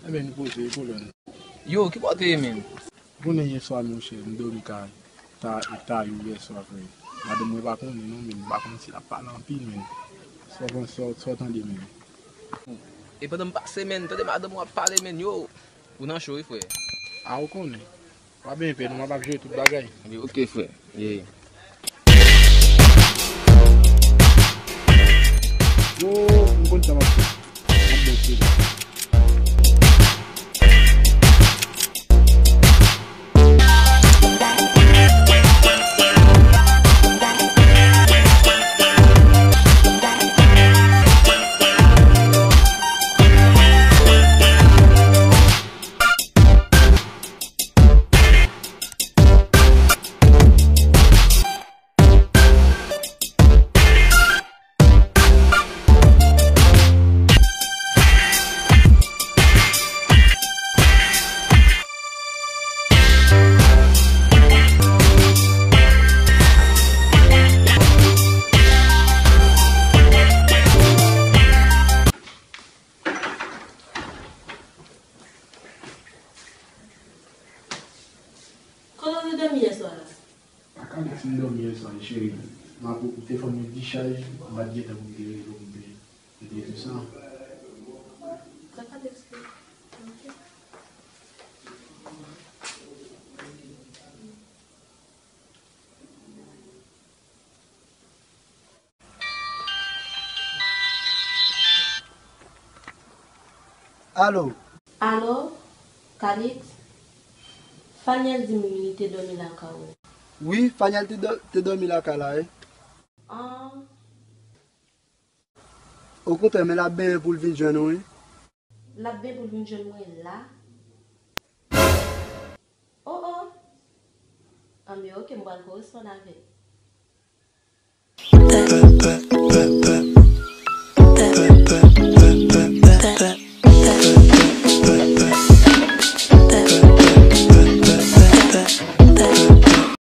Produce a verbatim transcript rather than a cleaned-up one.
Ebyen, nou poze, e pwoblèm. Yo, ki bò w te ye menm? Ou konnen yèswa, monchè, m dòmi kay ta, Tayou yèswa, frè. Madanm mwen pa konnen non, men m pa konn si l ap pale anpil, men. Sa w panse, sa w tande, men. E pandan m pase, men, tande madanm ou ap pale, men, yo. Ou nan cho, wi, frè. A, ou konnen. Pa benyen pè, nou, m ap ap jere tout bagay. Ebyen, oke, frè. Ye. Yo, m konn sa m ap fè. M ap bòse la. Kote w te dòmi yèswa la? Pa ka di si m dòmi yèswa, cheri. M ap te fè m yon dichaj, m pa t gentan pou m te rele w pou m te, pou m te di sa. Sa pa t eksplike. Ok. Alo. Alo, Calix? Faniel di m li te dòmi lakay ou. Wi, Faniel te dò-, te dòmi lakay la, wi. An. Okontrè, men l ap benyen pou l vin jwenn ou, wi. L ap benyen pou l vin jwenn mwen la? O, o! Anben, oke, m pral koresponn avè l.